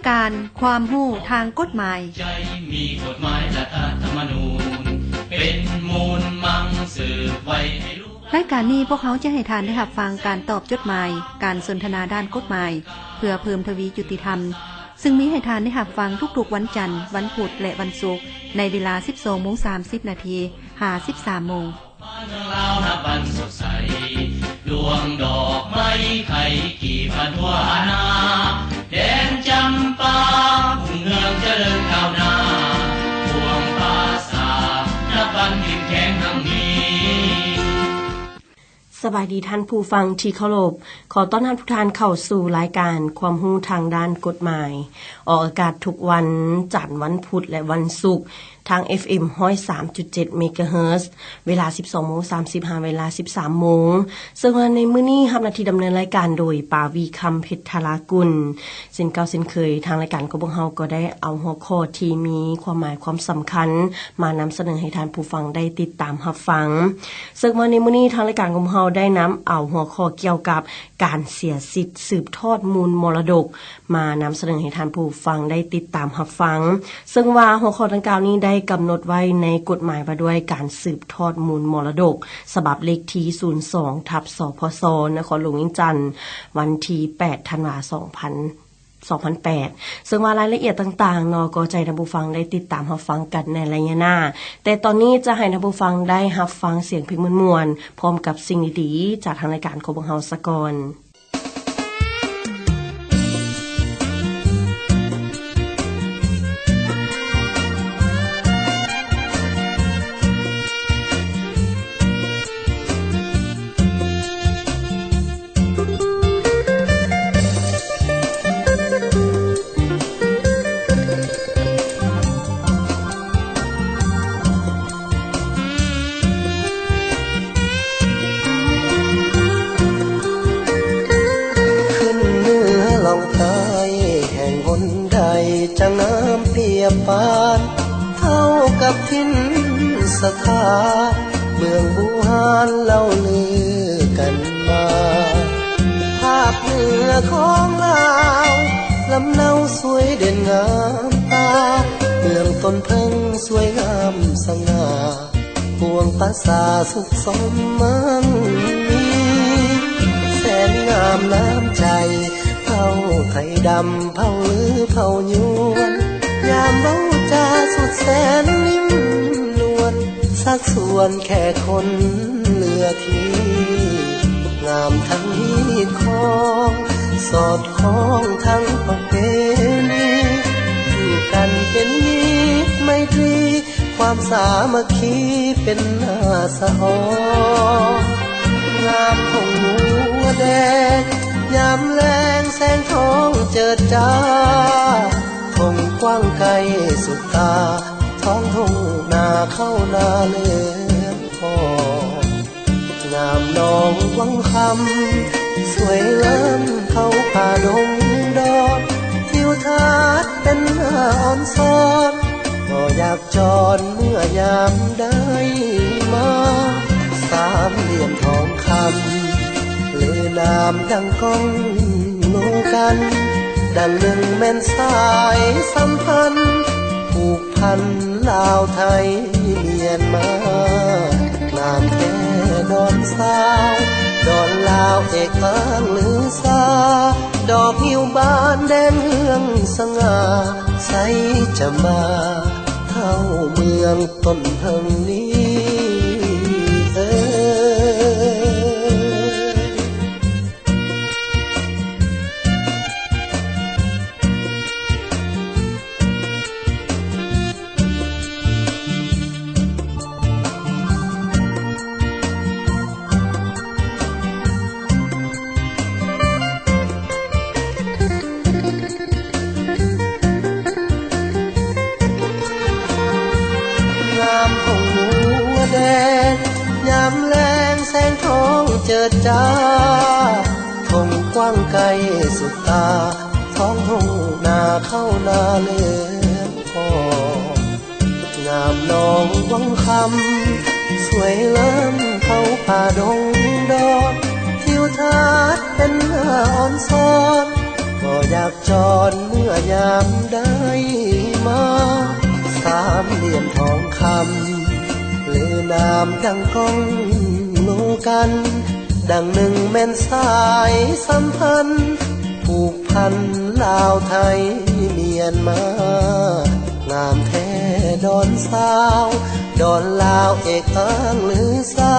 ການຄວາມຮູ້ທາງກົດໝາຍ. ໃຈມີກົດໝາຍລັດຖະທຳມະນູນ ເປັນມູນມັງສືບໄວ້ໃຫ້ລູກ. ລາຍການນີ້ພວກເຮົາຈະໃຫ້ທ່ານໄດ້ຮັບຟັງການຕອບຈົດໝາຍ, ການສົນທະນາດ້ານກົດໝາຍ ເພື່ອເພີ່ມທະວີຍຸຕິທຳ, ຊຶ່ງມີໃຫ້ທ່ານໄດ້ຮັບຟັງທຸກໆວັນຈັນ, ວັນພຸດ ແລະ ວັນສຸກ ໃນເວລາສິບສອງໂມງສາມສິບນາທີ ຫາສິບສາມໂມງ. ບ້ານເມືອງລາວນັບວັນສົດໃສ ດວງດອກໄມ້ໄຂ່ກີບບານທົ່ວອານາ ແດນຈຳປາຮຸ່ງເຮືອງຈະເລີນກ້າວໜ້າ ປວງປາສາດນັບວັນເຂັ້ມແຂງຮັ່ງມີ. ສະບາຍດີທ່ານຜູ້ຟັງທີ່ເຄົາລົບ, ຂໍຕ້ອນຮັບທຸກທ່ານເຂົ້າສູ່ລາຍການຄວາມຮູ້ທາງດ້ານກົດໝາຍ, ອອກອາກາດທຸກວັນຈັນ, ວັນພຸດ ແລະ ວັນສຸກ ທາງ ເອັຟເອັມ ຮ້ອຍສາມຈຸດເຈັດ ເມກາເຮີດ ເວລາສິບສອງໂມງສາມສິບ ຫາເວລາສິບສາມໂມງ. ເຊິ່ງວ່າໃນມື້ນີ້ຮັບໜ້າທີ່ດຳເນີນລາຍການໂດຍ ປາວີ ຄຳເພັດທະລາກຸນ. ເຊັ່ນເກົ່າເຊັ່ນເຄີຍ, ທາງລາຍການຂອງພວກເຮົາກໍໄດ້ເອົາຫົວຂໍ້ທີ່ມີຄວາມໝາຍຄວາມສຳຄັນ ມານຳສະເໜີໃຫ້ທ່ານຜູ້ຟັງໄດ້ຕິດຕາມຮັບຟັງ. ເຊິ່ງວ່າໃນມື້ນີ້ທາງລາຍການຂອງເຮົາໄດ້ນຳເອົາຫົວຂໍ້ກ່ຽວກັບການເສຍສິດສືບທອດມູນມໍລະດົກ ມານຳສະເໜີໃຫ້ທ່ານຜູ້ຟັງໄດ້ຕິດຕາມຮັບຟັງ. ເຊິ່ງວ່າຫົວຂໍ້ດັ່ງກ່າວນີ້ໄດ້ກຳນົດໄວ້ໃນກົດໝາຍວ່າດ້ວຍການສືບທອດມູນມໍລະດົກ ສະບັບເລກທີສູນສອງ ທັບ ສພສ ນະຄອນຫຼວງວຽງຈັນ ວັນທີແປດ ທັນວາ ສອງພັນ ສອງພັນແປດ ເຊິ່ງວ່າລາຍລະອຽດຕ່າງໆເນາະ ກໍຈະໃຫ້ທ່ານຜູ້ຟັງໄດ້ຕິດຕາມຮັບຟັງກັນໃນໄລຍະໜ້າ. ແຕ່ຕອນນີ້ຈະໃຫ້ທ່ານຜູ້ຟັງໄດ້ຮັບຟັງສຽງເພງມ່ວນໆ ພ້ອມກັບສິ່ງດີໆ ຈາກທາງລາຍການຂອງພວກເຮົາສາກ່ອນ. ຂຶ້ນເໜືອລ່ອງໃຕ້ແຫ່ງຫົນໃດ ຈະງາມປຽບປານເທົ່າກັບຖິ່ນສະຖານ ເມືອງບູຮານເລົ່າລືກັນມາ. ພາກເໜືອຂອງລາວ ລຳເນົາສວຍເດັ່ນງາມຕາ ເມືອງຕົ້ນເຜິ້ງສວຍງາມສະຫງ່າ ປວງປາສາດສຸກສົມມັ່ງມີ ແສນງາມນ້ຳໃຈ ເຜົ່າໄທດຳ ເຜົ່າລື ເຜົ່າຍວນ ຍາມເວົ້າຈາສຸດແສນນຸ່ມນວນ ຊັກຊວນແຂກຄົນເຫຼືອທີ່ ງາມທັງຮີດຄອງ ສອດຄ່ອງທັງປະເພນີ ຢູ່ກັນເປັນມິດໄມຕີ ຄວາມສາມັກຄີເປັນໜ້າສະອອນ ງາມຂອງຫົວແດງ ຍາມແລງແສງທອງເຈີດຈ້າ ທົ່ງກວ້າງໄກສຸດຕາ ທ້ອງທົ່ງນາເຂົ້ານາເຫຼືອງ ງາມໜອງວັງຄຳ ສວຍງາມເຂົ້າປ່າດົງດອນ ທິວທັດເປັນໜ້າອອນຊອນ ບໍ່ຢາກຈອນເມື່ອຍາມໄດ້ມາ ສາມຫຼ່ຽມທອງຄຳ ເລືອນາມດັ່ງກ້ອງໂລກັນ ດັ່ງໜຶ່ງແມ່ນສາຍສຳພັນ ຜູກພັນລາວໄທມຽນມາ ງາມແທ້ດອນສາວ ດອນລາວເອກອ້າງລືຊາ ດອກງິ້ວບານແດງເຮືອງສະຫງ່າ ໃສຈະມາເທົ່າເມືອງຕົ້ນເຜິ້ງນີ້ເອີຍ. ງາມຂອງຫົວແດງ ຍາມແລງແສງທອງເຈີດຈ້າ ທົ່ງກວ້າງໄກສຸດຕາ ທ້ອງທົ່ງນາເຂົ້ານາເຫຼືອງ ງາມໜອງວັງຄຳ ສວຍງາມເຂົ້າປ່າດົງດອນ ທິວທັດເປັນໜ້າອອນຊອນ ບໍ່ ຢາກຈອນເມື່ອຍາມໄດ້ມາ ສາມຫຼ່ຽມທອງຄຳ ຫຼືນາມດັ່ງກ້ອງໂລກັນ ດັ່ງໜຶ່ງແມ່ນສາຍສຳພັນ ຜູກພັນລາວໄທມຽນມາ ງາມແທ້ດອນສາວ ດອນລາວເອກອ້າງລືຊາ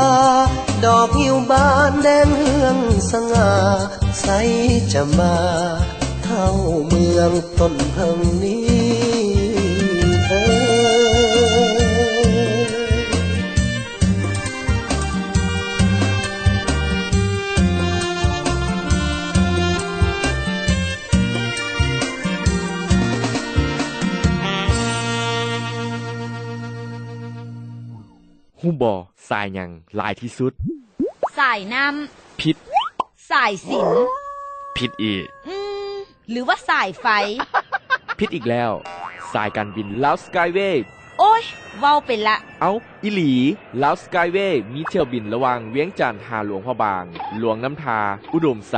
ດອກງິ້ວບານແດງເຮືອງສະຫງ່າ ໃສຈະມາເທົ່າເມືອງຕົ້ນເຜິ້ງນີ້ເອີຍ. ຮູ້ບໍ່ ສາຍຫຍັງຫຼາຍທີ່ສຸດ? ສາຍນ້ຳ. ຜິດ. ສາຍສິນ. ຜິດອີກ. ອືມ ຫຼືວ່າສາຍໄຟ? ຜິດອີກແລ້ວ. ສາຍການບິນລາວສະກາຍເວ. ໂອ້ຍ ເວົ້າໄປລະ. ເອົ້າ ອີ່ຫຼີ ລາວສະກາຍເວມີຖ້ຽວບິນລະຫວ່າງວຽງຈັນຫາຫຼວງພະບາງ, ຫຼວງນ້ຳທາ, ອຸດົມໄຊ,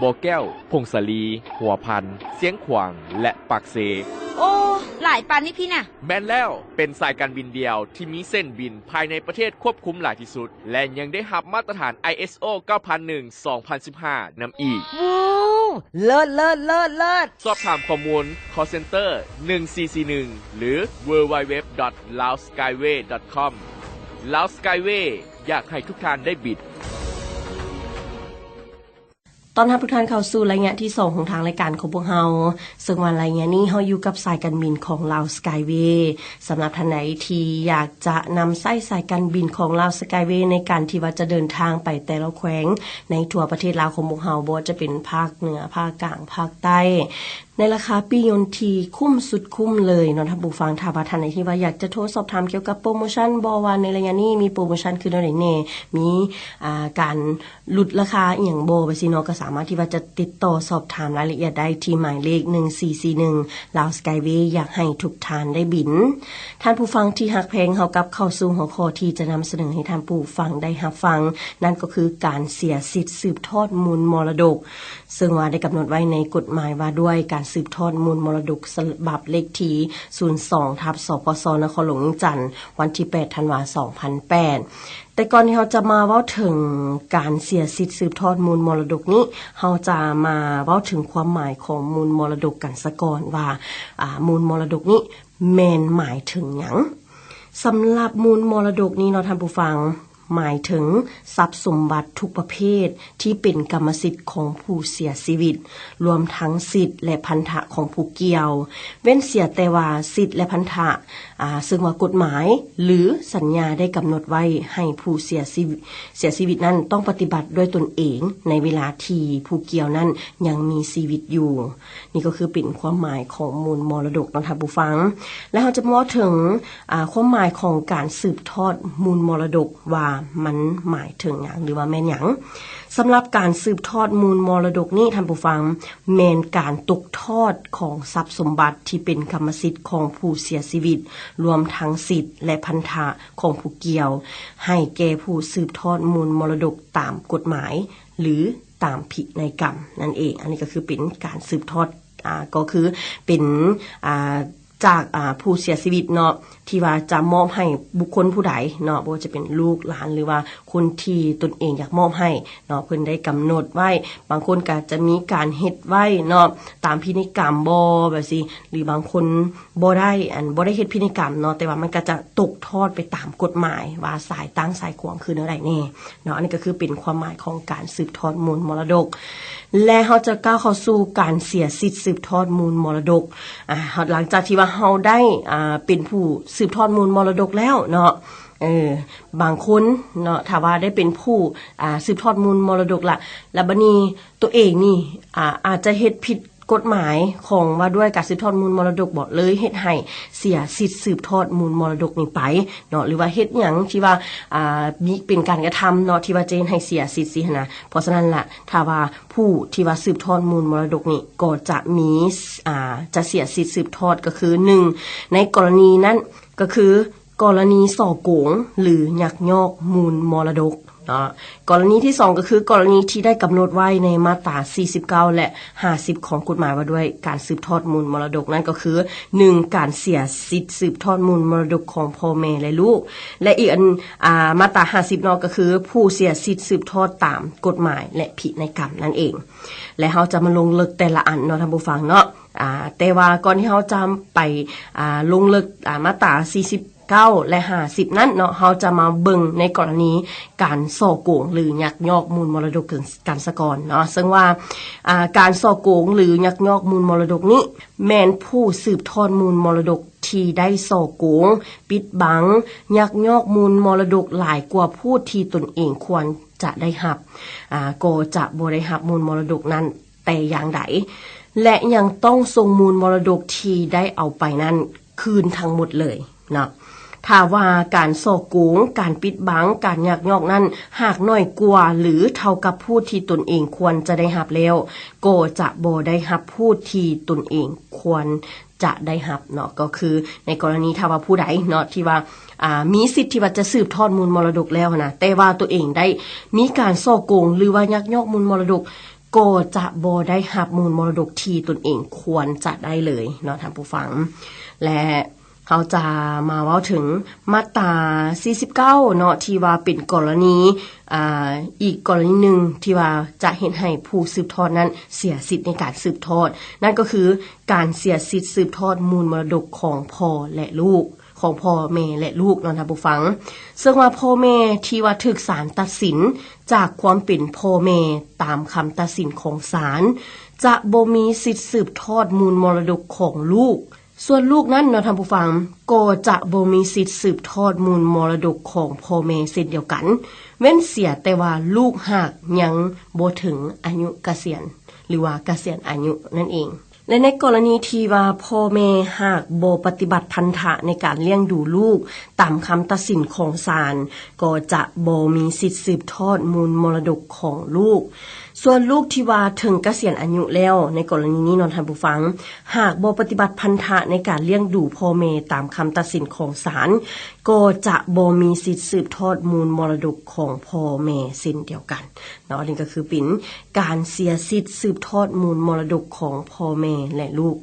ບໍ່ແກ້ວ, ຜົ້ງສາລີ, ຫົວພັນ, ຊຽງຂວາງ ແລະ ປາກເຊ. ໂອ້ ຫຼາຍປານນີ້ພີ້ນະ. ແມ່ນແລ້ວ ເປັນສາຍການບິນດຽວທີ່ມີເສັ້ນບິນພາຍໃນປະເທດຄວບຄຸມຫຼາຍທີ່ສຸດ ແລະ ຍັງໄດ້ຮັບມາດຕະຖານ ໄອເອສໂອ ເກົ້າພັນໜຶ່ງ ສອງພັນສິບຫ້າ ນຳອີກ. ວ້າວ ເລີດ ເລີດ ເລີດ ເລີດ. ສອບຖາມຂໍ້ມູນ call center ໜຶ່ງສີ່ສີ່ໜຶ່ງ ຫຼື www.laoskyway.com. Lao Skyway ຢາກໃຫ້ທຸກທ່ານໄດ້ບິນ. ຕ້ອນຮັບທຸກທ່ານເຂົ້າສູ່ໄລຍະທີສອງຂອງທາງລາຍການຂອງພວກເຮົາ, ເຊິ່ງວ່າໄລຍະນີ້ເຮົາຢູ່ກັບສາຍການບິນຂອງລາວສະກາຍເວ. ສຳລັບທ່ານໃດທີ່ຢາກຈະນຳໃຊ້ສາຍການບິນຂອງລາວສະກາຍເວ ໃນການທີ່ວ່າຈະເດີນທາງໄປແຕ່ລະແຂວງໃນທົ່ວປະເທດລາວຂອງພວກເຮົາ, ບໍ່ວ່າຈະເປັນພາກເໜືອ, ພາກກາງ, ພາກໃຕ້ ໃນລາຄາປີ້ຍົນທີ່ຄຸ້ມສຸດຄຸ້ມເລີຍເນາະທ່ານຜູ້ຟັງ. ຖ້າວ່າທ່ານໃດທີ່ວ່າຢາກຈະໂທສອບຖາມກ່ຽວກັບໂປຣໂມຊັນບໍ ວ່າໃນໄລຍະນີ້ມີໂປຣໂມຊັນຄືແນວໃດແດ່, ມີ ອ່າ ການຫຼຸດລາຄາອີ່ຫຍັງບໍ ແບບຊີ້ເນາະ, ກໍສາມາດທີ່ວ່າຈະຕິດຕໍ່ສອບຖາມລາຍລະອຽດໄດ້ທີ່ໝາຍເລກໜຶ່ງສີ່ສີ່ໜຶ່ງ. ລາວສະກາຍເວ ຢາກໃຫ້ທຸກທ່ານໄດ້ບິນ. ທ່ານຜູ້ຟັງທີ່ຮັກແພງ, ເຮົາກັບເຂົ້າສູ່ຫົວຂໍ້ທີ່ຈະນຳສະເໜີໃຫ້ທ່ານຜູ້ຟັງໄດ້ຮັບຟັງ, ນັ້ນກໍຄືການເສຍສິດສືບທອດມູນມໍລະດົກ. ເຊິ່ງວ່າໄດ້ກຳນົດໄວ້ໃນກົດໝາຍວ່າດ້ວຍການສືບທອດມູນມໍລະດົກ ສະບັບເລກທີສູນສອງ ທັບ ສພສ ນະຄອນຫຼວງວຽງຈັນ ວັນທີແປດ ທັນວາ ສອງພັນແປດ. ແຕ່ກ່ອນທີ່ເຮົາຈະມາເວົ້າເຖິງການເສຍສິດສືບທອດມູນມໍລະດົກນີ້, ເຮົາຈະມາເວົ້າເຖິງຄວາມໝາຍຂອງມູນມໍລະດົກກັນສາກ່ອນວ່າ, ອ່າ, ມູນມໍລະດົກນີ້ແມ່ນໝາຍເຖິງຫຍັງ? ສຳລັບມູນມໍລະດົກນີ້ເນາະທ່ານຜູ້ຟັງ, ໝາຍເຖິງຊັບສົມບັດທຸກປະເພດທີ່ເປັນກຳມະສິດຂອງຜູ້ເສຍຊີວິດ, ລວມທັງສິດ ແລະ ພັນທະຂອງຜູ້ກ່ຽວ, ເວັ້ນເສຍແຕ່ວ່າສິດ ແລະ ພັນທະ, ອ່າ, ເຊິ່ງວ່າກົດໝາຍ ຫຼື ສັນຍາໄດ້ກຳນົດໄວ້ໃຫ້ຜູ້ເສຍຊີວິດ, ເສຍຊີວິດນັ້ນຕ້ອງປະຕິບັດດ້ວຍຕົນເອງໃນເວລາທີ່ຜູ້ກ່ຽວນັ້ນຍັງມີຊີວິດຢູ່. ນີ້ກໍຄືເປັນຄວາມໝາຍຂອງມູນມໍລະດົກເນາະທ່ານຜູ້ຟັງ. ແລະ ເຮົາຈະມາເວົ້າເຖິງ, ອ່າ, ຄວາມໝາຍຂອງການສືບທອດມູນມໍລະດົກວ່າມັນໝາຍເຖິງຫຍັງ ຫຼືວ່າແມ່ນຫຍັງ. ສຳລັບການສືບທອດມູນມໍລະດົກນີ້ທ່ານຜູ້ຟັງ, ແມ່ນການຕົກທອດຂອງຊັບສົມບັດທີ່ເປັນກຳມະສິດຂອງຜູ້ເສຍຊີວິດ, ລວມທັງສິດ ແລະ ພັນທະຂອງຜູ້ກ່ຽວ, ໃຫ້ແກ່ຜູ້ສືບທອດມູນມໍລະດົກຕາມກົດໝາຍ ຫຼື ຕາມພິໄນກຳນັ້ນເອງ. ອັນນີ້ກໍຄືເປັນການສືບທອດ, ອ່າ, ກໍຄືເປັນ, ອ່າ, ຈາກ, ອ່າ, ຜູ້ເສຍຊີວິດເນາະ, ທີ່ວ່າຈະມອບໃຫ້ບຸກຄົນຜູ້ໃດເນາະ, ບໍ່ວ່າຈະເປັນລູກຫຼານ ຫຼືວ່າຄົນທີ່ຕົນເອງຢາກມອບໃຫ້ເນາະ, ເພິ່ນໄດ້ກຳນົດໄວ້. ບາງຄົນກໍຈະມີການເຮັດໄວ້ເນາະ, ຕາມພິໄນກຳບໍ ແບບຊີ້, ຫຼືບາງຄົນ ບໍ່ໄດ້, ອັນ, ບໍ່ໄດ້ເຮັດພິໄນກຳເນາະ, ແຕ່ວ່າມັນກໍຈະຕົກທອດໄປຕາມກົດໝາຍວ່າສາຍຕັ້ງສາຍຂວາງຄືແນວໃດແດ່ເນາະ. ອັນນີ້ກໍຄືເປັນຄວາມໝາຍຂອງການສືບທອດມູນມໍລະດົກ. ແລະ ເຮົາຈະກ້າວເຂົ້າສູ່ການເສຍສິດສືບທອດມູນມໍລະດົກ. ອ່າ, ເຮົາ, ຫຼັງຈາກທີ່ວ່າເຮົາໄດ້, ອ່າ, ເປັນຜູ້ສືບທອດມູນມໍລະດົກແລ້ວເນາະ, ເອີ, ບາງຄົນເນາະ, ຖ້າວ່າໄດ້ເປັນຜູ້, ອ່າ, ສືບທອດມູນມໍລະດົກລະ, ລະບາດນີ້ຕົວເອງນີ້, ອ່າ, ອາດຈະເຮັດຜິດ ກົດໝາຍຂອງວ່າດ້ວຍການສືບທອດມູນມໍລະດົກບໍ ເລີຍເຮັດໃຫ້ເສຍສິດສືບທອດມູນມໍລະດົກນີ້ໄປເນາະ, ຫຼືວ່າເຮັດຫຍັງທີ່ວ່າ, ອ່າ, ມີ, ເປັນການກະທຳເນາະ ທີ່ວ່າຈະເຮັດໃຫ້ເສຍສິດຊີ້ຫັ້ນນະ. ເພາະສະນັ້ນລະ ຖ້າວ່າຜູ້ທີ່ວ່າສືບທອດມູນມໍລະດົກນີ້ກໍຈະມີ, ອ່າ, ຈະເສຍສິດສືບທອດ ກໍຄື ໜຶ່ງ ໃນກໍລະນີນັ້ນກໍຄື ກໍລະນີສໍ້ໂກງ ຫຼື ຍັກຍອກມູນມໍລະດົກ. ເນາະ. ກໍລະນີທີສອງກໍຄືກໍລະນີທີ່ໄດ້ກຳນົດໄວ້ໃນມາດຕາສີ່ສິບເກົ້າ ແລະ ຫ້າສິບ ຂອງກົດໝາຍວ່າດ້ວຍການສືບທອດມູນມໍລະດົກ ນັ້ນກໍຄື ໜຶ່ງ ການເສຍສິດສືບທອດມູນມໍລະດົກຂອງພໍ່ແມ່ ແລະ ລູກ ແລະ ອີກອັນ ອາ ມາດຕາຫ້າສິບເນາະ ກໍຄືຜູ້ເສຍສິດສືບທອດຕາມກົດໝາຍ ແລະ ພິໄນກຳນັ້ນເອງ. ແລະ ເຮົາຈະມາລົງເລິກແຕ່ລະອັນເນາະທ່ານຜູ້ຟັງເນາະ. ອາ ແຕ່ວ່າກ່ອນທີ່ເຮົາຈະໄປ ອາ ລົງເລິກ ອາ ມາດຕາສີ່ສິບເກົ້າ ແລະ ຫ້າສິບນັ້ນເນາະ ເຮົາຈະມາເບິ່ງໃນກໍລະນີການສໍ້ໂກງ ຫຼື ຍັກຍອກມູນມໍລະດົກກັນສະກ່ອນເນາະ. ເຊິ່ງວ່າ ອາ ການສໍ້ໂກງ ຫຼື ຍັກຍອກມູນມໍລະດົກນີ້ ແມ່ນຜູ້ສືບທອດມູນມໍລະດົກທີ່ໄດ້ສໍ້ໂກງ, ປິດບັງ, ຍັກຍອກມູນມໍລະດົກຫຼາຍກວ່າຜູ້ທີ່ຕົນເອງຄວນຈະໄດ້ຮັບ ອາ ກໍຈະບໍ່ໄດ້ຮັບມູນມໍລະດົກນັ້ນແຕ່ຢ່າງໃດ ແລະ ຍັງຕ້ອງສົ່ງມູນມໍລະດົກທີ່ໄດ້ເອົາໄປນັ້ນຄືນທັງໝົດເລີຍເນາະ. ຖ້າວ່າການສໍ້ໂກງ, ການປິດບັງ, ການຍັກຍອກນັ້ນ ຫາກໜ້ອຍກວ່າ ຫຼື ເທົ່າກັບຜູ້ທີ່ຕົນເອງຄວນຈະໄດ້ຮັບແລ້ວ ກໍຈະບໍ່ໄດ້ຮັບຜູ້ທີ່ຕົນເອງຄວນ ຈະໄດ້ຮັບເນາະ. ກໍຄືໃນກໍລະນີຖ້າວ່າຜູ້ໃດເນາະ ທີ່ວ່າ ອາ ມີສິດທີ່ວ່າຈະສືບທອດມູນມໍລະດົກແລ້ວຫັ້ນນະ ແຕ່ວ່າຕົວເອງໄດ້ມີການສໍ້ໂກງ ຫຼືວ່າຍັກຍອກມູນມໍລະດົກ ກໍຈະບໍ່ໄດ້ຮັບມູນມໍລະດົກທີ່ຕົນເອງຄວນຈະໄດ້ເລີຍເນາະທ່ານຜູ້ຟັງ. ແລະ ເຮົາຈະມາເວົ້າເຖິງມາດຕາສີ່ສິບເກົ້າເນາະ ທີ່ວ່າເປັນກໍລະນີ ອາ ອີກກໍລະນີໜຶ່ງທີ່ວ່າຈະເຮັດໃຫ້ຜູ້ສືບທອດນັ້ນເສຍສິດໃນການສືບທອດ ນັ້ນກໍຄື ການເສຍສິດສືບທອດມູນມໍລະດົກຂອງພໍ່ ແລະ ລູກ ຂອງພໍ່ແມ່ ແລະ ລູກເນາະທ່ານຜູ້ຟັງ. ເຊິ່ງວ່າພໍ່ແມ່ທີ່ວ່າຖືກສານຕັດສິນຈາກຄວາມເປັນພໍ່ແມ່ຕາມຄຳຕັດສິນຂອງສານ ຈະບໍ່ມີສິດສືບທອດມູນມໍລະດົກຂອງລູກ. ສ່ວນລູກນັ້ນເນາະທ່ານຜູ້ຟັງ ກໍຈະບໍ່ມີສິດສືບທອດມູນມໍລະດົກຂອງພໍ່ແມ່ເຊັ່ນດຽວກັນ ເວັ້ນເສຍແຕ່ວ່າລູກຫາກຍັງບໍ່ເຖິງອາຍຸກະສຽນ ຫຼືວ່າກະສຽນອາຍຸນັ້ນເອງ. ແລະ ໃນກໍລະນີທີ່ວ່າພໍ່ແມ່ຫາກບໍ່ປະຕິບັດພັນທະໃນການລ້ຽງດູລູກຕາມຄຳຕັດສິນຂອງສານ ກໍຈະບໍ່ມີສິດສືບທອດມູນມໍລະດົກຂອງລູກ. ສ່ວນລູກທີ່ວ່າເຖິງກະສຽນອາຍຸແລ້ວ ໃນກໍລະນີນີ້ເນາະທ່ານຜູ້ຟັງ ຫາກບໍ່ປະຕິບັດພັນທະໃນການລ້ຽງດູພໍ່ແມ່ຕາມຄຳຕັດສິນຂອງສານ ກໍຈະບໍ່ມີສິດສືບທອດມູນມໍລະດົກຂອງພໍ່ແມ່ເຊັ່ນດຽວກັນເນາະ. ອັນນີ້ກໍຄືເປັນ ການເສຍສິດສືບທອດມູນມໍລະດົກຂອງພໍ່ແມ່ ແລະ ລູກ.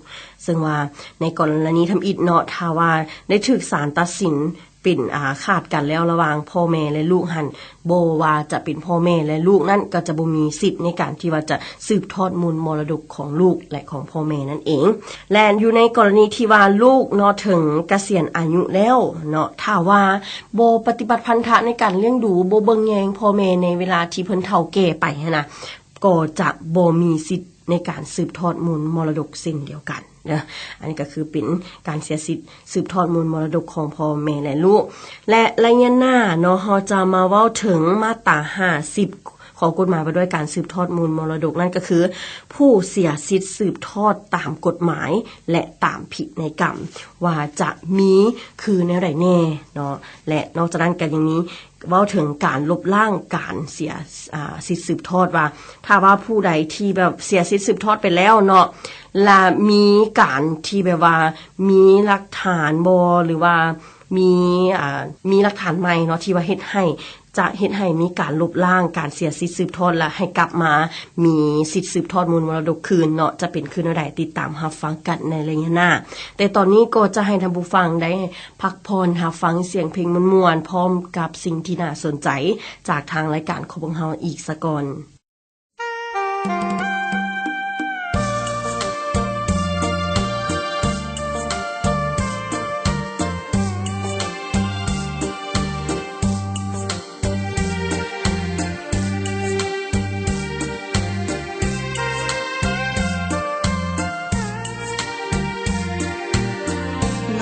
ເຊິ່ງວ່າໃນກໍລະນີທຳອິດເນາະ ຖ້າວ່າໄດ້ຖືກສານຕັດສິນເປັນ ອາ ຂາດກັນແລ້ວລະຫວ່າງພໍ່ແມ່ ແລະ ລູກຫັ້ນ ບໍ່ວ່າຈະເປັນພໍ່ແມ່ ແລະ ລູກນັ້ນ ກໍຈະບໍ່ມີສິດໃນການທີ່ວ່າຈະສືບທອດມູນມໍລະດົກຂອງລູກ ແລະ ຂອງພໍ່ແມ່ນັ້ນເອງ. ແລະ ຢູ່ໃນກໍລະນີທີ່ວ່າລູກເນາະ ເຖິງກະສຽນອາຍຸແລ້ວເນາະ ຖ້າວ່າບໍ່ປະຕິບັດພັນທະໃນການລ້ຽງດູ ບໍ່ເບິ່ງແຍງພໍ່ແມ່ໃນເວລາທີ່ເພິ່ນເຖົ້າແກ່ໄປຫັ້ນນະ ກໍຈະບໍ່ມີສິດໃນການສືບທອດມູນມໍລະດົກເຊັ່ນດຽວກັນເດີ. ອັນນີ້ກໍຄືເປັນການເສຍສິດສືບທອດມູນມໍລະດົກຂອງພໍ່ແມ່ ແລະ ລູກ. ແລະ ໄລຍະໜ້າເນາະ ເຮົາຈະມາເວົ້າເຖິງມາດຕາຫ້າສິບ ຂອງກົດໝາຍວ່າດ້ວຍການສືບທອດມູນມໍລະດົກ ນັ້ນກໍຄື ຜູ້ເສຍສິດສືບທອດຕາມກົດໝາຍ ແລະ ຕາມພິໄນກຳ ວ່າຈະມີຄືແນວໃດແດ່ເນາະ. ແລະ ນອກຈາກນັ້ນກໍຍັງມີ ເວົ້າເຖິງການລົບລ້າງການເສຍ ອາ ສິດສືບທອດ ວ່າຖ້າວ່າຜູ້ໃດທີ່ແບບເສຍສິດສືບທອດໄປແລ້ວເນາະ ລະມີການທີ່ແບບວ່າມີຫຼັກຖານບໍ່ ຫຼືວ່າມີ ອາ ມີຫຼັກຖານໃໝ່ເນາະ ທີ່ວ່າເຮັດໃຫ້ ຈະເຮັດໃຫ້ມີການລົບລ້າງການເສຍສິດສືບທອດ ແລະ ໃຫ້ກັບມາມີສິດສືບທອດມູນມໍລະດົກຄືນເນາະ ຈະເປັນຄືແນວໃດ ຕິດຕາມຮັບຟັງກັນໃນໄລຍະໜ້າ. ແຕ່ຕອນນີ້ກໍຈະໃຫ້ທ່ານຜູ້ຟັງໄດ້ ພັກຜ່ອນຮັບຟັງສຽງເພງມ່ວນໆ ພ້ອມກັບສິ່ງທີ່ໜ້າສົນໃຈຈາກທາງລາຍການຂອງພວກເຮົາອີກສາກ່ອນ.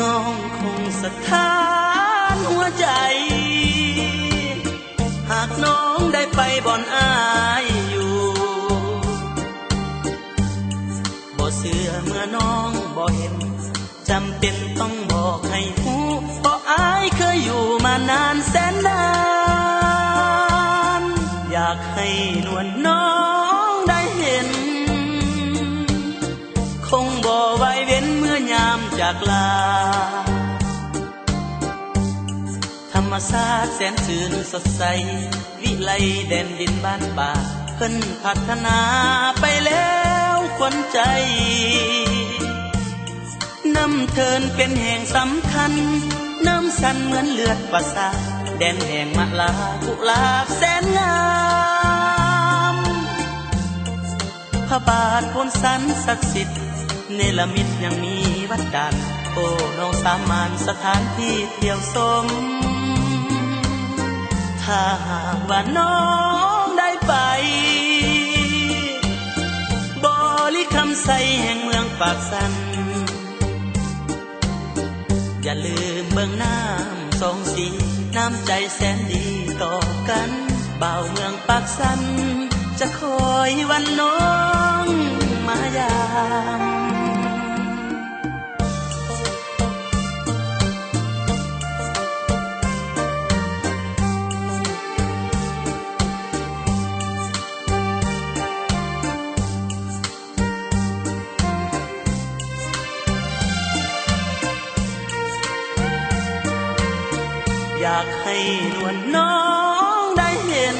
ນ້ອງຄົງສະຖານຫົວໃຈ ຫາກນ້ອງໄດ້ໄປບ່ອນອ້າຍຢູ່ ບໍ່ເຊື່ອເມື່ອນ້ອງບໍ່ເຫັນ ຈຳເປັນຕ້ອງບອກໃຫ້ຮູ້ ເພາະອ້າຍເຄີຍຢູ່ມານານແສນນານ ຢາກໃຫ້ນວນນ້ອງໄດ້ເຫັນ ຄົງບໍ່ວາຍເວັນເມື່ອຍາມຈາກລາ. ທຳມະຊາດແສນຊື່ນສົດໃສ ວິໄລແດນດິນບ້ານປ່າ ເພິ່ນພັດທະນາໄປແລ້ວຂວັນໃຈ. ນ້ຳເທີນເປັນແຫ່ງສຳຄັນ ນ້ຳສັນເໝືອນເລືອດປະສາດ ແດນແຫ່ງມະລາກຸຫຼາບແສນງາມ. ພະບາດໂພນສັນສັກສິດ ເນລະມິດຍັງມີວັດດານ ໂອ້ ນ້ອງສາມານສະຖານທີ່ທ່ຽວຊົມ. ຖ້າຫາກວ່ານ້ອງໄດ້ໄປ ບໍລິຄຳໄຊແຫ່ງເມືອງປາກຊັນ ຢ່າລືມເບິ່ງນ້ຳສອງສີ ນ້ຳໃຈແສນດີຕໍ່ກັນ ບ່າວເມືອງປາກຊັນ ຈະຄອຍວັນນ້ອງມາຢາມ. ຢາກໃຫ້ນວນນ້ອງໄດ້ເຫັນ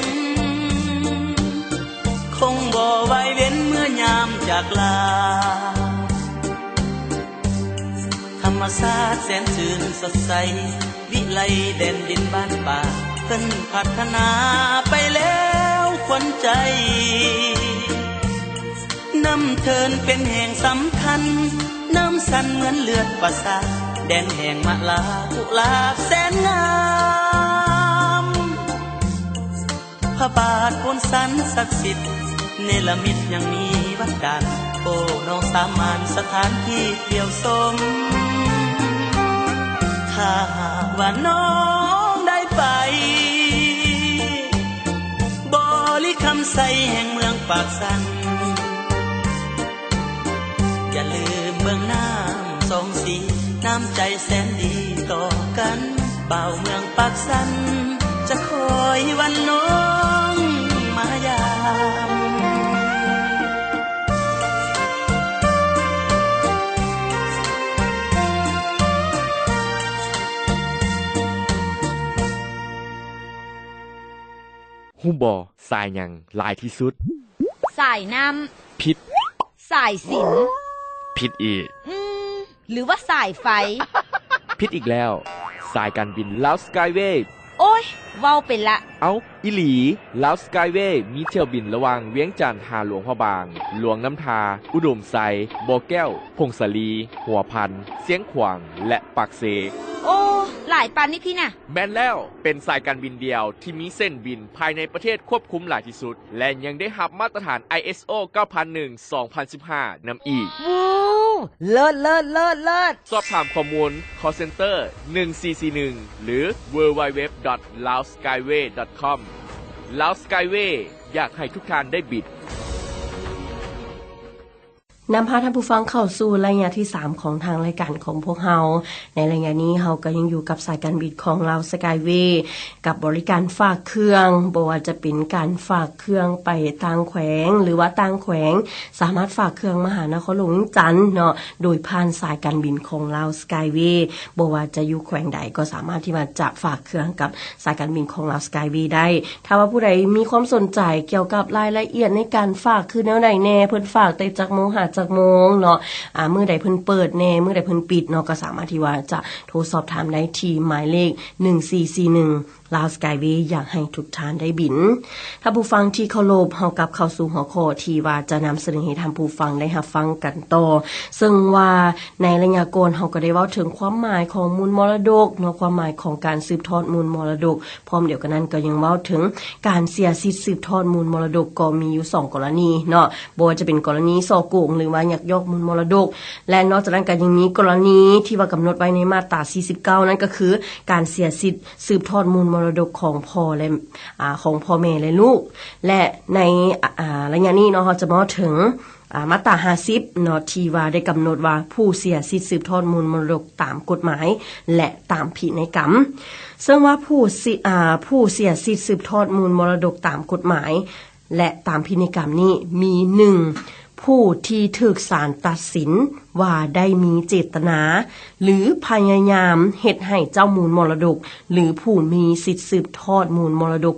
ຄົງບໍ່ວາຍເວັນເມື່ອຍາມຈາກລາ. ທຳມະຊາດແສນຊື່ນສົດໃສ ວິໄລແດນດິນບ້ານປ່າ ເພິ່ນພັດທະນາໄປແລ້ວຂວັນໃຈ. ນ້ຳເທີນເປັນແຫ່ງສຳຄັນ ນ້ຳສັນເໝືອນເລືອດປະສາດ ແດນແຫ່ງມະລາກຸຫຼາບແສນງາມ. ພະບາດໂພນສັນສັກສິດ ເນລະມິດຍັງມີວັດດານ ໂອ້ ນ້ອງສາມານສະຖານທີ່ທ່ຽວຊົມ. ຖ້າຫາກວ່ານ້ອງໄດ້ໄປ ບໍລິຄຳໄຊແຫ່ງເມືອງປາກຊັນ ຢ່າລືມເບິ່ງນ້ຳສອງສີ ນ້ຳໃຈແສນດີຕໍ່ກັນ ບ່າວເມືອງປາກຊັນ ຈະຄອຍວັນນ້ອງມາຢາມ. ຮູ້ບໍ່ ສາຍຫຍັງຫຼາຍທີ່ສຸດ? ສາຍນ້ຳ. ຜິດ. ສາຍສິນ. ຜິດອີກ. ອືມ ຫຼືວ່າສາຍໄຟ? ຜິດອີກແລ້ວ. ສາຍການບິນລາວສະກາຍເວ. ໂອ້ຍ ເວົ້າໄປລະ. ເອົ້າ ອີ່ຫຼີ ລາວສະກາຍເວມີຖ້ຽວບິນລະຫວ່າງວຽງຈັນຫາຫຼວງພະບາງ, ຫຼວງນ້ຳທາ, ອຸດົມໄຊ, ບໍ່ແກ້ວ, ຜົ້ງສາລີ, ຫົວພັນ, ຊຽງຂວາງ ແລະ ປາກເຊ. ໂອ້ ຫຼາຍປານນີ້ພີ້ນະ. ແມ່ນແລ້ວ, ເປັນສາຍການບິນດຽວທີ່ມີເສັ້ນບິນພາຍໃນປະເທດຄວບຄຸມຫຼາຍທີ່ສຸດ ແລະ ຍັງໄດ້ຮັບມາດຕະຖານ ໄອເອສໂອ ເກົ້າພັນໜຶ່ງ ສອງພັນສິບຫ້າ ນຳອີກ. ວ້າວ ເລີດ ເລີດ ເລີດ ເລີດ! ສອບຖາມຂໍ້ມູນ ຄອລເຊັນເຕີ ໜຶ່ງສີ່ສີ່ໜຶ່ງ ຫຼື ดัບເບິນຢູດັບເບິນຢູດັບເບິນຢູ ດອດ ລາວສະກາຍເວ ດອດ ຄອມ. ລາວສະກາຍເວ ຢາກໃຫ້ທຸກທ່ານໄດ້ບິນ. ນຳພາທ່ານຜູ້ຟັງເຂົ້າສູ່ໄລຍະທີສາມຂອງທາງລາຍການຂອງພວກເຮົາ. ໃນໄລຍະນີ້ເຮົາກໍຍັງຢູ່ກັບສາຍການບິນຂອງລາວສະກາຍເວ ກັບບໍລິການຝາກເຄື່ອງ, ບໍ່ວ່າຈະເປັນການຝາກເຄື່ອງໄປຕ່າງແຂວງ ຫຼືວ່າຕ່າງແຂວງ ສາມາດຝາກເຄື່ອງມາຫານະຄອນຫຼວງວຽງຈັນເນາະ ໂດຍຜ່ານສາຍການບິນຂອງລາວສະກາຍເວ. ບໍ່ວ່າຈະຢູ່ແຂວງໃດ ກໍສາມາດທີ່ວ່າຈະຝາກເຄື່ອງກັບສາຍການບິນຂອງລາວສະກາຍເວໄດ້. ຖ້າວ່າຜູ້ໃດມີຄວາມສົນໃຈກ່ຽວກັບລາຍລະອຽດໃນການຝາກຄືແນວໃດແດ່, ເພິ່ນຝາກແຕ່ຈັກໂມງຫາຈັກໂມງເນາະ, ອາ ມື້ໃດເພິ່ນເປີດແດ່, ມື້ໃດເພິ່ນປິດເນາະ, ກໍສາມາດທີ່ວ່າຈະໂທສອບຖາມໄດ້ທີ່ໝາຍເລກ ໜຶ່ງສີ່ສີ່ໜຶ່ງ ລາວສະກາຍເວ ຢາກໃຫ້ທຸກທ່ານໄດ້ບິນ. ທ່ານຜູ້ຟັງທີ່ເຄົາລົບ, ເຮົາກັບເຂົ້າສູ່ຫົວຂໍ້ທີ່ວ່າຈະນຳສະເໜີໃຫ້ທ່ານຜູ້ຟັງໄດ້ຮັບຟັງກັນຕໍ່, ເຊິ່ງວ່າໃນໄລຍະກ່ອນເຮົາກໍໄດ້ເວົ້າເຖິງຄວາມໝາຍຂອງມູນມໍລະດົກເນາະ, ຄວາມໝາຍຂອງການສືບທອດມູນມໍລະດົກ. ພ້ອມດຽວກັນນັ້ນກໍຍັງເວົ້າເຖິງການເສຍສິດສືບທອດມູນມໍລະດົກ ກໍມີຢູ່ສອງກໍລະນີເນາະ, ບໍ່ວ່າຈະເປັນກໍລະນີສໍ້ໂກງ ຫຼືວ່າຍັກຍອກມູນມໍລະດົກ. ແລະ ນອກຈາກນັ້ນກໍຍັງມີກໍລະນີທີ່ວ່າກຳນົດໄວ້ໃນມາດຕາສີ່ສິບເກົ້າ ນັ້ນກໍຄືການເສຍສິດສືບທອດມູນມໍລະດົກຂອງພໍ່ ແລະ ອາ ຂອງພໍ່ແມ່ ແລະ ລູກ. ແລະ ໃນ ອາ ໄລຍະນີ້ເນາະ, ເຮົາຈະມາເວົ້າເຖິງ ອາ ມາດຕາຫ້າສິບເນາະ ທີ່ວ່າໄດ້ກຳນົດວ່າຜູ້ເສຍສິດສືບທອດມູນມໍລະດົກຕາມກົດໝາຍ ແລະ ຕາມພິໄນກຳ. ເຊິ່ງວ່າຜູ້ເສຍ ອາ ຜູ້ເສຍສິດສືບທອດມູນມໍລະດົກຕາມກົດໝາຍ ແລະ ຕາມພິໄນກຳນີ້ມີ ໜຶ່ງ ຜູ້ທີ່ຖືກສານຕັດສິນວ່າໄດ້ມີເຈດຕະນາ ຫຼື ພະຍາຍາມເຮັດໃຫ້ເຈົ້າມູນມໍລະດົກ ຫຼື ຜູ້ມີສິດສືບທອດມູນມໍລະດົກ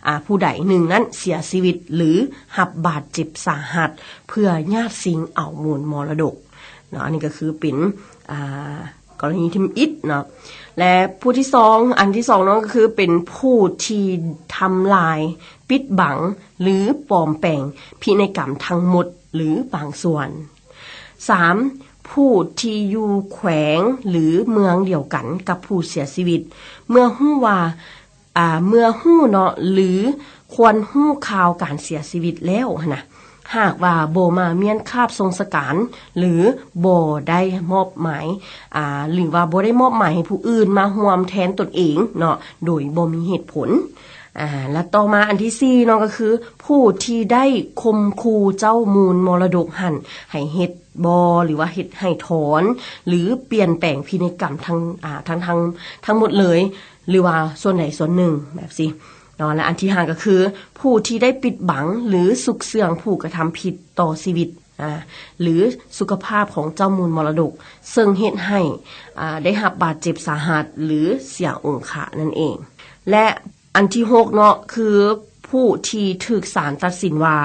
ອາ ຜູ້ໃດໜຶ່ງນັ້ນເສຍຊີວິດ ຫຼື ຮັບບາດເຈັບສາຫັດ ເພື່ອຍາດຊິງເອົາມູນມໍລະດົກເນາະ. ອັນນີ້ກໍຄືເປັນ ອາ ກໍລະນີທຳອິດເນາະ ແລະ ຜູ້ທີສອງ ອັນທີສອງເນາະ ກໍຄືເປັນຜູ້ທີ່ທຳລາຍ, ປິດບັງ ຫຼື ປອມແປງພິນັຍກຳທັງໝົດ ຫຼື ບາງສ່ວນ. ສາມ ຜູ້ທີ່ຢູ່ແຂວງ ຫຼື ເມືອງດຽວກັນກັບຜູ້ເສຍຊີວິດ ເມື່ອຮູ້ວ່າ ອາ ເມື່ອຮູ້ເນາະ ຫຼື ຄວນຮູ້ຂ່າວການເສຍຊີວິດແລ້ວຫັ້ນນະ ຫາກວ່າບໍ່ມາມ້ຽນຄາບສົ່ງສະການ ຫຼື ບໍ່ໄດ້ມອບໝາຍ ອາ ຫຼືວ່າບໍ່ໄດ້ມອບໝາຍໃຫ້ຜູ້ອື່ນມາຮ່ວມແທນຕົນເອງເນາະ ໂດຍບໍ່ມີເຫດຜົນ. ອາ ແລະ ຕໍ່ມາອັນທີສີ່ເນາະ ກໍຄືຜູ້ທີ່ໄດ້ຂົ່ມຂູ່ເຈົ້າມູນມໍລະດົກຫັ້ນໃຫ້ເຮັດບໍ່ ຫຼືວ່າເຮັດໃຫ້ຖອນ ຫຼືປ່ຽນແປງພິນັຍກຳທັງ ອາ ທັງ ທັງ ທັງໝົດເລີຍ ຫຼືວ່າສ່ວນໃດສ່ວນໜຶ່ງແບບຊີ້ເນາະ. ແລະ ອັນທີຫ້າກໍຄື ຜູ້ທີ່ໄດ້ປິດບັງ ຫຼື ຊຸກເຊື່ອງຜູ້ກະທຳຜິດຕໍ່ຊີວິດ ອາ ຫຼື ສຸຂະພາບຂອງເຈົ້າມູນມໍລະດົກ ເຊິ່ງເຮັດໃຫ້ ອາ ໄດ້ຮັບບາດເຈັບສາຫັດ ຫຼື ເສຍອົງຄະນັ້ນເອງ. ແລະ ອັນທີຫົກເນາະ ຄືຜູ້ທີ່ຖືກສານຕັດສິນວ່າ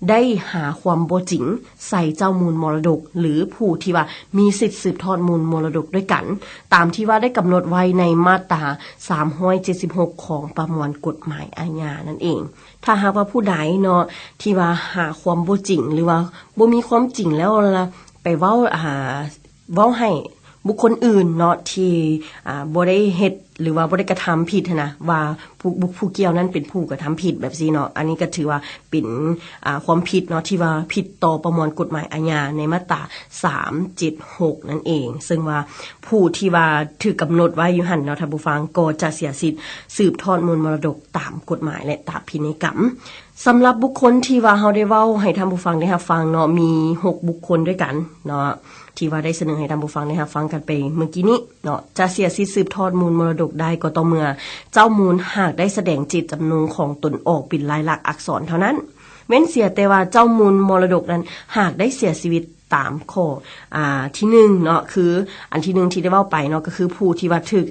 ໄດ້ຫາຄວາມບໍ່ຈິງໃສ່ເຈົ້າມູນມໍລະດົກ ຫຼື ຜູ້ທີ່ວ່າມີສິດສືບທອດມູນມໍລະດົກດ້ວຍກັນ ຕາມທີ່ວ່າໄດ້ກຳນົດໄວ້ໃນມາດຕາສາມຮ້ອຍເຈັດສິບຫົກຂອງປະມວນກົດໝາຍອາຍານັ້ນເອງ. ຖ້າຫາກວ່າຜູ້ໃດເນາະ ທີ່ວ່າຫາຄວາມບໍ່ຈິງ ຫຼືວ່າບໍ່ມີຄວາມຈິງແລ້ວລະໄປເວົ້າ ອາ ເວົ້າໃຫ້ບຸກຄົນອື່ນເນາະ ທີ່ ອາ ບໍ່ໄດ້ເຮັດ ຫຼືວ່າບໍ່ໄດ້ກະທຳຜິດຫັ້ນນະ ວ່າຜູ້ ຜູ້ກ່ຽວນັ້ນເປັນຜູ້ກະທຳຜິດແບບຊີ້ເນາະ ອັນນີ້ກໍຖືວ່າເປັນ ອາ ຄວາມຜິດເນາະ ທີ່ວ່າຜິດຕໍ່ປະມວນກົດໝາຍອາຍາໃນມາດຕາສາມເຈັດຫົກນັ້ນເອງ ເຊິ່ງວ່າຜູ້ທີ່ວ່າຖືກກຳນົດໄວ້ຢູ່ຫັ້ນເນາະ ທ່ານຜູ້ຟັງ ກໍຈະເສຍສິດສືບທອດມູນມໍລະດົກຕາມກົດໝາຍ ແລະ ຕາມພິໄນກຳ. ສຳລັບບຸກຄົນທີ່ວ່າເຮົາໄດ້ເວົ້າໃຫ້ທ່ານຜູ້ຟັງໄດ້ຮັບຟັງເນາະ ມີຫົກບຸກຄົນດ້ວຍກັນເນາະ ທີ່ວ່າໄດ້ສະເໜີໃຫ້ທ່ານຜູ້ຟັງໄດ້ຮັບຟັງກັນໄປເມື່ອກີ້ນີ້ເນາະ ຈະເສຍສິດສືບທອດມູນມໍລະດົກໄດ້ກໍຕໍ່ເມື່ອເຈົ້າມູນຫາກໄດ້ສະແດງເຈດຈຳນົງຂອງຕົນອອກເປັນລາຍລັກອັກສອນເທົ່ານັ້ນ ເວັ້ນເສຍແຕ່ວ່າເຈົ້າມູນມໍລະດົກນັ້ນຫາກໄດ້ເສຍຊີວິດ ຕາມຂໍ້ ອາ ທີໜຶ່ງເນາະ ຄືອັນທີໜຶ່ງທີ່ໄດ້ເວົ້າໄປເນາະ ກໍຄືຜູ້ທີ່ວ່າຖືກ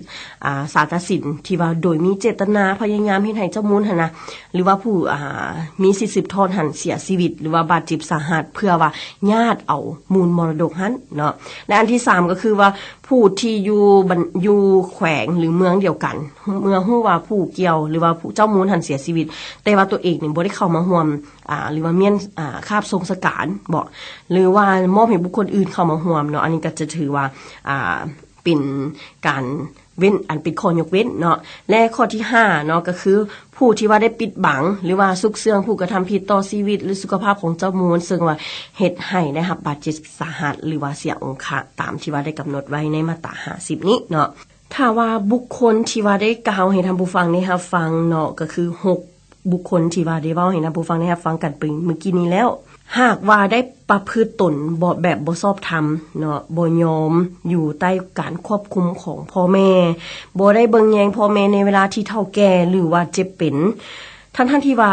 ອາ ສານຕັດສິນທີ່ວ່າໂດຍມີເຈດຕະນາພະຍາຍາມເຮັດໃຫ້ເຈົ້າມູນຫັ້ນນະ ຫຼືວ່າຜູ້ ອາ ມີສິດສືບທອດຫັ້ນເສຍຊີວິດ ຫຼືວ່າບາດເຈັບສາຫັດ ເພື່ອວ່າຍາດເອົາມູນມໍລະດົກຫັ້ນເນາະ. ແລະ ອັນທີສາມກໍຄືວ່າຜູ້ທີ່ຢູ່ບັນ ຢູ່ແຂວງ ຫຼື ເມືອງດຽວກັນ ເມື່ອຮູ້ວ່າຜູ້ກ່ຽວ ຫຼືວ່າຜູ້ເຈົ້າມູນຫັ້ນເສຍຊີວິດ ແຕ່ວ່າຕົວເອງນີ້ບໍ່ໄດ້ເຂົ້າມາຮ່ວມ ອາ ຫຼືວ່າມ້ຽນ ອາ ຄາບສົ່ງສະການບໍ ຫຼືວ່າມອບໃຫ້ບຸກຄົນອື່ນເຂົ້າມາຮ່ວມເນາະ ອັນນີ້ກໍຈະຖືວ່າ ອາ ເປັນການເວັ້ນ ອັນເປັນຂໍ້ຍົກເວັ້ນເນາະ. ແລະ ຂໍ້ທີຫ້າເນາະ ກໍຄືຜູ້ທີ່ວ່າໄດ້ປິດບັງ ຫຼືວ່າຊຸກເຊື່ອງຜູ້ກະທຳຜິດຕໍ່ຊີວິດ ຫຼື ສຸຂະພາບຂອງເຈົ້າມູນ ເຊິ່ງວ່າເຮັດໃຫ້ໄດ້ຮັບບາດເຈັບສາຫັດ ຫຼືວ່າເສຍອົງຄະ ຕາມທີ່ວ່າໄດ້ກຳນົດໄວ້ໃນມາດຕາຫ້າສິບນີ້ເນາະ. ຖ້າວ່າບຸກຄົນທີ່ວ່າໄດ້ກ່າວໃຫ້ທ່ານຜູ້ຟັງໄດ້ຮັບຟັງເນາະ ກໍຄືຫົກ ບຸກຄົນທີ່ວ່າໄດ້ເວົ້າໃຫ້ທ່ານຜູ້ຟັງໄດ້ຮັບຟັງກັນໄປເມື່ອກີ້ນີ້ແລ້ວ ຫາກວ່າໄດ້ປະພຶດຕົນບໍ່ ແບບບໍ່ຊອບທຳເນາະ ບໍ່ຍອມຢູ່ໃຕ້ການຄວບຄຸມຂອງພໍ່ແມ່ ບໍ່ໄດ້ເບິ່ງແຍງພໍ່ແມ່ໃນເວລາທີ່ເຖົ້າແກ່ ຫຼືວ່າເຈັບເປັນ ທັງໆທີ່ວ່າ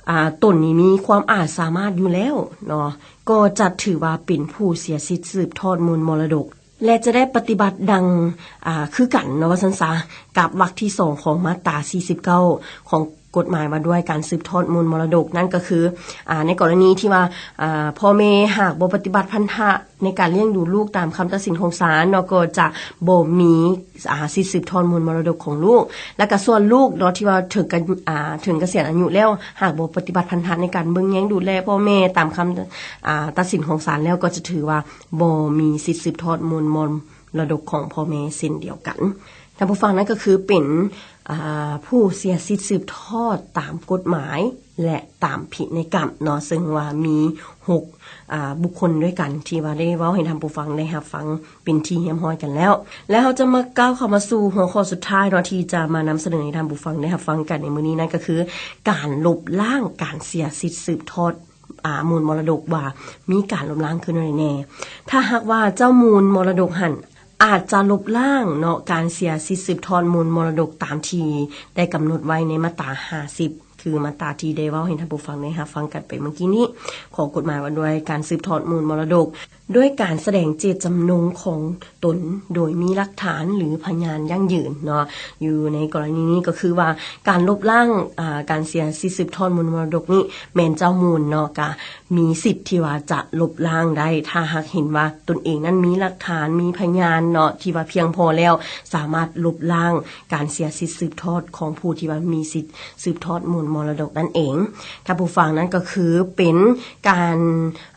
ອາ ຕົນນີ້ມີຄວາມອາດສາມາດຢູ່ແລ້ວເນາະ ກໍຈະຖືວ່າເປັນຜູ້ເສຍສິດສືບທອດມູນມໍລະດົກ ແລະ ຈະໄດ້ປະຕິບັດດັ່ງ ອາ ຄືກັນເນາະ ວ່າຊັ້ນຊະ ກັບວັກທີສອງຂອງມາດຕາສີ່ສິບເກົ້າຂອງກົດໝາຍວ່າດ້ວຍການສືບທອດມູນມໍລະດົກ ນັ້ນກໍຄື ອາ ໃນກໍລະນີທີ່ວ່າ ອາ ພໍ່ແມ່ຫາກບໍ່ປະຕິບັດພັນທະໃນການລ້ຽງດູລູກຕາມຄຳຕັດສິນຂອງສານເນາະ ກໍຈະບໍ່ມີ ອາ ສິດສືບທອດມູນມໍລະດົກຂອງລູກ ແລະ ກະສ່ວນລູກເນາະ ທີ່ວ່າເຖິງກະ ອາ ເຖິງກະສຽນອາຍຸແລ້ວ ຫາກບໍ່ປະຕິບັດພັນທະໃນການເບິ່ງແຍງດູແລພໍ່ແມ່ຕາມຄຳ ອາ ຕັດສິນຂອງສານແລ້ວ ກໍຈະຖືວ່າ ບໍ່ມີສິດສືບທອດມູນມໍລະດົກຂອງພໍ່ແມ່ເຊັ່ນດຽວກັນ. ທ່ານຜູ້ຟັງ ນັ້ນກໍຄືເປັນ ອາ ຜູ້ເສຍສິດສືບທອດຕາມກົດໝາຍ ແລະ ຕາມພິໄນກຳເນາະ ເຊິ່ງວ່າມີຫົກ ອາ ບຸກຄົນດ້ວຍກັນ ທີ່ວ່າໄດ້ເວົ້າໃຫ້ທ່ານຜູ້ຟັງໄດ້ຮັບຟັງເປັນທີ່ຮຽບຮ້ອຍກັນແລ້ວ. ແລະ ເຮົາຈະມາກ້າວເຂົ້າມາສູ່ຫົວຂໍ້ສຸດທ້າຍເນາະ ທີ່ຈະມານຳສະເໜີໃຫ້ທ່ານຜູ້ຟັງໄດ້ຮັບຟັງກັນໃນມື້ນີ້ ນັ້ນກໍຄືການລົບລ້າງການເສຍສິດສືບທອດ ອາ ມູນມໍລະດົກວ່າມີການລົບລ້າງຄືແນວໃດແດ່. ຖ້າຫາກວ່າເຈົ້າມູນມໍລະດົກຫັ້ນອາດຈະລົບລ້າງເນາະ ການເສຍສິດສືບທອດມູນມໍລະດົກຕາມທີ່ໄດ້ກຳນົດໄວ້ໃນມາດຕາຫ້າສິບ ຄືມາດຕາທີ່ໄດ້ເວົ້າໃຫ້ທ່ານຜູ້ຟັງໄດ້ຮັບຟັງກັນໄປເມື່ອກີ້ນີ້. ຂໍ້ກົດໝາຍວ່າດ້ວຍການສືບທອດມູນມໍລະດົກ ດ້ວຍການສະແດງເຈດຈຳນົງຂອງຕົນໂດຍມີຫຼັກຖານ ຫຼື ພະຍານຢັ້ງຢືນເນາະ. ຢູ່ໃນກໍລະນີນີ້ກໍຄືວ່າການລົບລ້າງ ອາ ການເສຍສິດສືບທອດມູນມໍລະດົກນີ້ ແມ່ນເຈົ້າມູນເນາະ ກະມີສິດທີ່ວ່າຈະລົບລ້າງໄດ້ ຖ້າຫາກເຫັນວ່າຕົນເອງນັ້ນມີຫຼັກຖານ ມີພະຍານເນາະ ທີ່ວ່າພຽງພໍແລ້ວ ສາມາດລົບລ້າງການເສຍສິດສືບທອດຂອງຜູ້ທີ່ວ່າມີສິດ ສືບທອດມູນມໍລະດົກນັ້ນເອງ. ທ່ານຜູ້ຟັງ ນັ້ນກໍຄືເປັນການ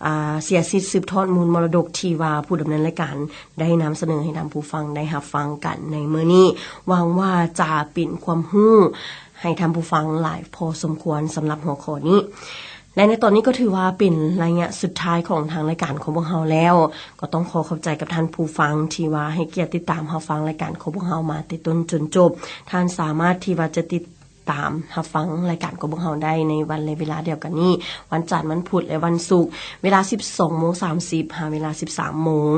ອາ ເສຍສິດສືບທອດມູນມໍລະດົກທີ່ວ່າຜູ້ດຳເນີນລາຍການໄດ້ນຳສະເໜີໃຫ້ທ່ານຜູ້ຟັງໄດ້ຮັບຟັງກັນໃນມື້ນີ້. ຫວັງວ່າຈະເປັນຄວາມຮູ້ໃຫ້ທ່ານຜູ້ຟັງຫຼາຍພໍສົມຄວນສຳລັບຫົວຂໍ້ນີ້ ແລະ ໃນຕອນນີ້ກໍຖືວ່າເປັນໄລຍະສຸດທ້າຍຂອງທາງລາຍການຂອງພວກເຮົາແລ້ວ. ກໍຕ້ອງຂໍຂອບໃຈກັບທ່ານຜູ້ຟັງທີ່ວ່າໃຫ້ກຽດຕິດຕາມຮັບຟັງລາຍການຂອງພວກເຮົາມາແຕ່ຕົ້ນຈົນຈົບ. ທ່ານສາມາດທີ່ວ່າຈະຕິດ ຕາມຮັບຟັງລາຍການຂອງພວກເຮົາໄດ້ໃນວັນ ແລະ ເວລາດຽວກັນນີ້ ວັນຈັນ, ວັນພຸດ ແລະ ວັນສຸກ ເວລາສິບສອງໂມງສາມສິບ ຫາເວລາສິບສາມໂມງ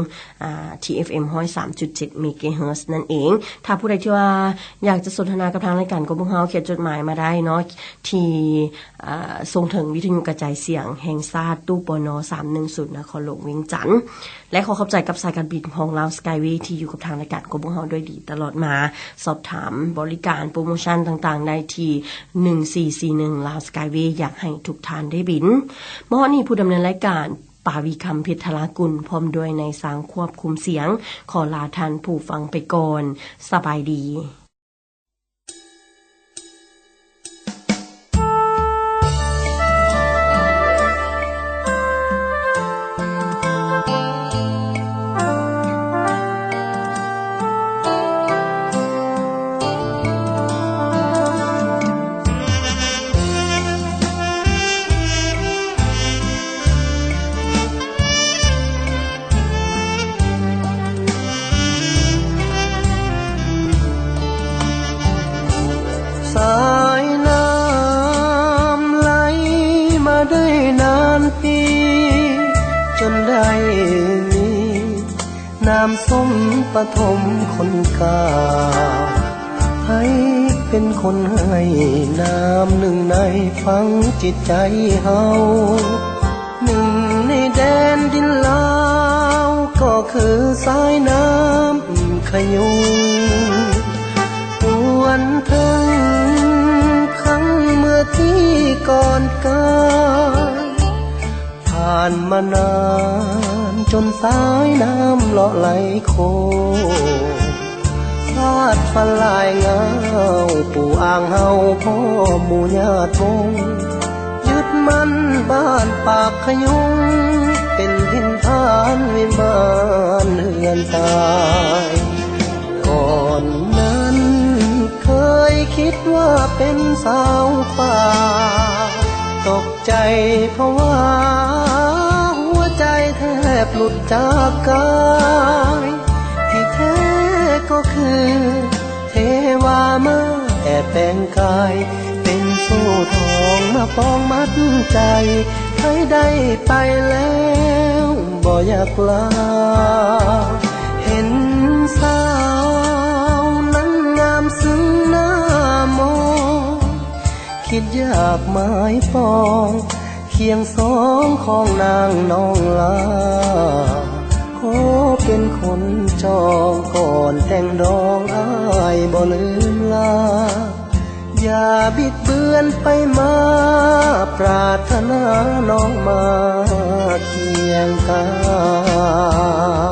ອາ ທີ່ ເອັຟເອັມ ຮ້ອຍສາມຈຸດເຈັດ ເມກາເຮີດ ນັ້ນເອງ. ຖ້າຜູ້ໃດທີ່ວ່າຢາກຈະສົນທະນາກັບທາງລາຍການຂອງພວກເຮົາ ຂຽນຈົດໝາຍມາໄດ້ເນາະ ທີ່ ອາ ສົ່ງເຖິງວິທະຍຸກະຈາຍສຽງແຫ່ງຊາດ ຕູ້ ປນ ສາມໜຶ່ງສູນ ນະຄອນຫຼວງວຽງຈັນ. ແລະ ຂໍຂອບໃຈກັບສາຍການບິນຂອງລາວສະກາຍເວ ທີ່ຢູ່ກັບທາງລາຍການຂອງພວກເຮົາດ້ວຍດີຕະຫຼອດມາ. ສອບຖາມບໍລິການໂປຣໂມຊັນຕ່າງໆໄດ້ທີ່ ໜຶ່ງສີ່ສີ່ໜຶ່ງ ລາວສະກາຍເວ ຢາກໃຫ້ທຸກທ່ານໄດ້ບິນ. ມາຮອດນີ້ ຜູ້ດຳເນີນລາຍການ ປາວີຄຳ ເພັດທະລາກຸນ ພ້ອມດ້ວຍນາຍຊ່າງຄວບຄຸມສຽງ ຂໍລາທ່ານຜູ້ຟັງໄປກ່ອນ. ສະບາຍດີ. ສາຍນ້ຳໄຫຼມາໄດ້ນານປີ ຈົນໄດ້ມີນາມສົມປະຖົມຄົນກາ ໃຜເປັນຄົນໃຫ້ນາມໜຶ່ງໃນຝັງຈິດໃຈເຮົາ ໜຶ່ງໃນແດນດິນລາວ ກໍຄືສາຍນ້ຳຂະຍຸງ ຫວນເຖິງຄັ້ງເມື່ອທີ່ກ່ອນການ ຜ່ານມານານຈົນສາຍນ້ຳເລາະໄຫຼໂຄງ ສາດຝັນຫຼາຍງາວປູອ່າງເຮົາ ພໍ່ໝູ່ຍາດວົງ ຍຶດໝັ້ນບ້ານປາກຂະຍຸງ ເປັນຖິ່ນຖານວິມານເຮືອນຕາຍ. ກ່ອນນັ້ນເຄີຍຄິດວ່າເປັນຊາວປ່າ ຕົກໃຈພະວາຫົວໃຈແທບຫຼຸດຈາກກາຍ ທີ່ແທ້ກໍຄື ເທວາມາແອບແປງກາຍ ເປັນໂສ້ທອງມາຄອງມັດໃຈ ໃຜໄດ້ໄປແລ້ວບໍ່ຢາກລາ ເຫັນສາວນາງງາມຊຶ່ງໜ້າມອງ ຄິດຢາກໝາຍປອງ ຄຽງສອງຂອງນາງນ້ອງລາ ຂໍເປັນຄົນຈອງ ກ່ອນແຕ່ງດອງອ້າຍບໍ່ລືມລາ ຢ່າບິດເບືອນໄປມາ ປາດຖະໜານ້ອງມາຄຽງກາຍ.